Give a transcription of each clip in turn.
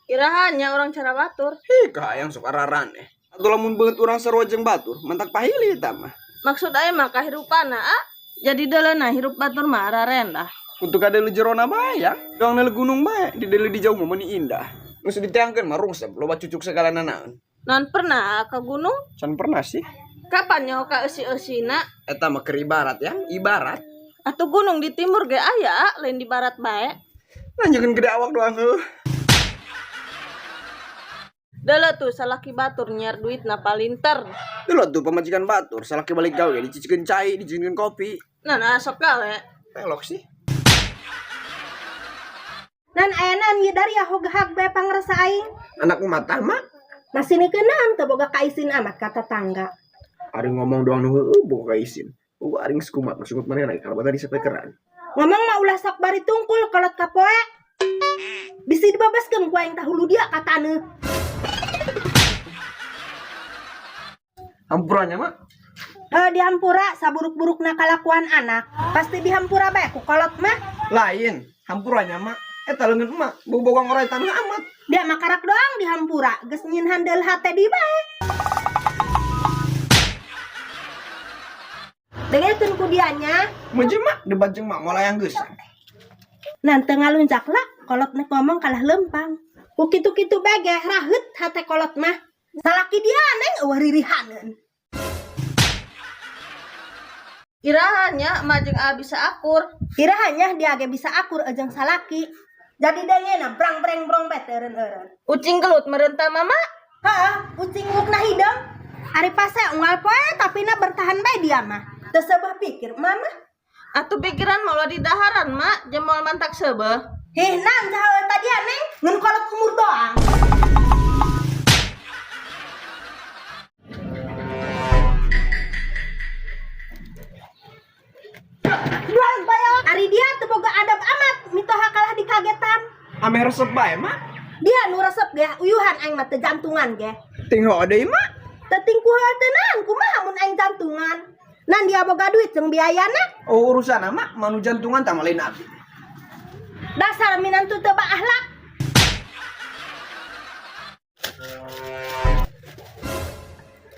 Iraha nya urang cara batur. Hih, kahayang sok araraneh. Atuh lamun beungeut urang sarua jeung batur, mantak pahili eta mah. Maksud aing mah kahirupanna, ah. Jadi deuleuna hirup batur mah ararendah. Kutu kadeuleu jerona bae yang. Doang neuleu gunung bae, dideuleu di jauh mah meuni indah. Geus diteangkeun mah rungsep, loba cucuk sagala nanaon. Naon pernah ah, ka gunung? Can pernah sih. Kapan nyaho ka eusi-eusina? Eta mah keur ibarat yang, ibarat. Atuh gunung di timur ge aya, ah, lain di barat bae. Nanyakeun gede awak doang heuh. Deuleu tuh salaki batur nyiar duitna palinter. Deuleu tuh pamajikan batur, salaki balik gawe dicicikeun cai, dijieunkeun kopi. Nah, nah sok gawe. Pelok sih. Nan aya naon ieu dari hoghag bae pangrasa aing. Anak mah tah mah. Masih nikeun teu boga kaisin amat ka tetangga. Ari ngomong doang nu heueuh boga kaisin. Eueuh aring geus kumat maksud manehna kalabatan di sapekeran. Ngomong mah ulah sok bari tungkul kolot kapoe. Bisi dibabaskeun ku aing tahulu dia ka taneuh. Hampura nya mah. Heuh dihampura saburuk-burukna kalakuan anak. Pasti dihampura bae ku kolot mah. Lain, hampura nya mah. Eta leungeun emak, boga ngoray taneuh amat. Dia mah karak doang dihampura, geus nyieun handel hate di bae. Dengekeun ku dia nya. Mun jeung mak debat jeung mak moal aya geus. Nan teu ngaluncak lah, kolot nek ngomong kalah lempang. Ku kitu-kitu bae ge raheut hate kolot mah. Salaki dia neng eueuh ririhaneun. Iraha nya emak jeung aa bisa akur. Iraha nya dia ge bisa akur jeung salaki. Jadi dengena brang breng brong bae teu eureun-eureun. Ucing gelut meurenta mama. Heeh, ucing wukna hideung. Ari pase unggal poe tapi na bertahan bae dia mah. Teu seubeuh pikir mama. Atuh pikiran mah ulah di daharan mak, jeung moal mantak seubeuh. Hih, nan saha tadi neng ngan kolot umur doang. Doang bae. Ari dia teu boga adab amat, mitoha kalah dikagetan. Ameh resep bae mak. Dia nu resep ge uyuhan aing mah teu jantungan ge. Tingho deui mak. Teu tingkuh teu naon kumaha mun aing jantungan. Nan dia boga duit jeung biayana. Oh urusan mak, manu jantungan tah mah lain abi. Dasar minantu teu baahlak.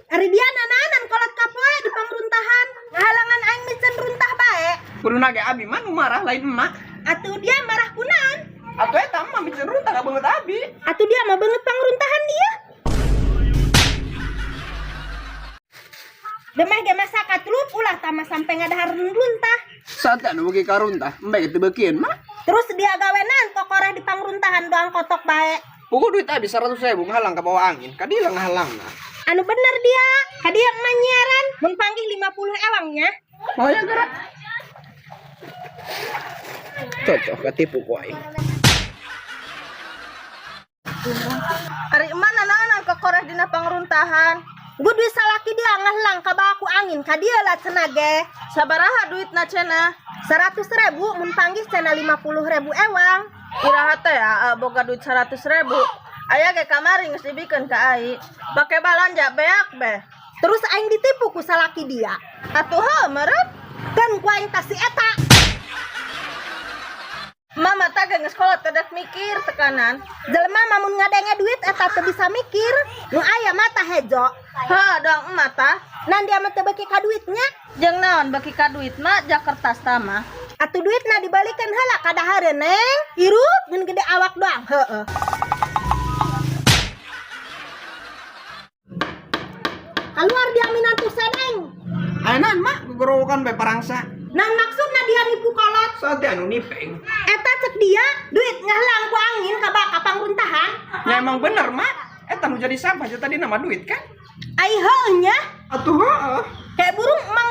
Ari dia nananan kolot kapoe di pangruntahan. Ngahalangan aing micen runtah bae. Kuduna ge abi mah nu marah lain emak. Atuh dia marah kunaon? Atuh eta mah micen runtah ka beungeut abi. Atuh dia mah beungeut pangruntahan dia. Demeh ge masak katlup ulah tama sampe ngadahar runtah. Saat anu beuki ka runtah, embe ge teu beukieun mah. Terus dia gawenan kokoreh di pangruntahan doang kotok bae. Puguh duit abi 100.000 ngahalang ka bawa angin, kadieu ngahalangna. Anu bener dia, kadieu mah nyiaran mun panggih 50 ewangnya. Oh ya gerak. Cocok katipu ku aing. Ari emak nanaonan kokoreh dina pangruntahan. Gu duit salaki dia ngahalang ka bawa ku angin, kadieu lah cenah ge. Sabaraha duitna cenah? 100.000 mun panggih cenah 50.000 ewang. Iraha teh aa boga duit 100.000. Aya ge kamari geus dibikeun ka ai. Pake balanja beak beh. Terus aing ditipu ku salaki dia. Atuh heuh meureun. Kan ku aing tah si eta. Mama tah ge geus kolot teh dek mikir tekanan. Jelema mah mun ngadenge duit eta teu bisa mikir. Nu aya mata hejo. Heuh doang emak tah. Nan dia mah teu beuki ka duitnya. Jeung naon beuki ka duit mah jak kertas tah mah. Atuh duitna dibalikeun heula ka dahareun neng. Hirup ngan gede awak doang heueuh. Keluar dia minantu sedeng. Ayeuna mak gogorowokan bae parangsa. Nah maksudna dia nipu kolot. Saat anu nipeng. Eta cek dia duit ngahalang ku angin ka baka pangruntahan. Ya emang bener mak. Eta nu jadi sampah tadi nama duit kan? Ai heueuh nya. Atuh heueuh. Kayak burung emang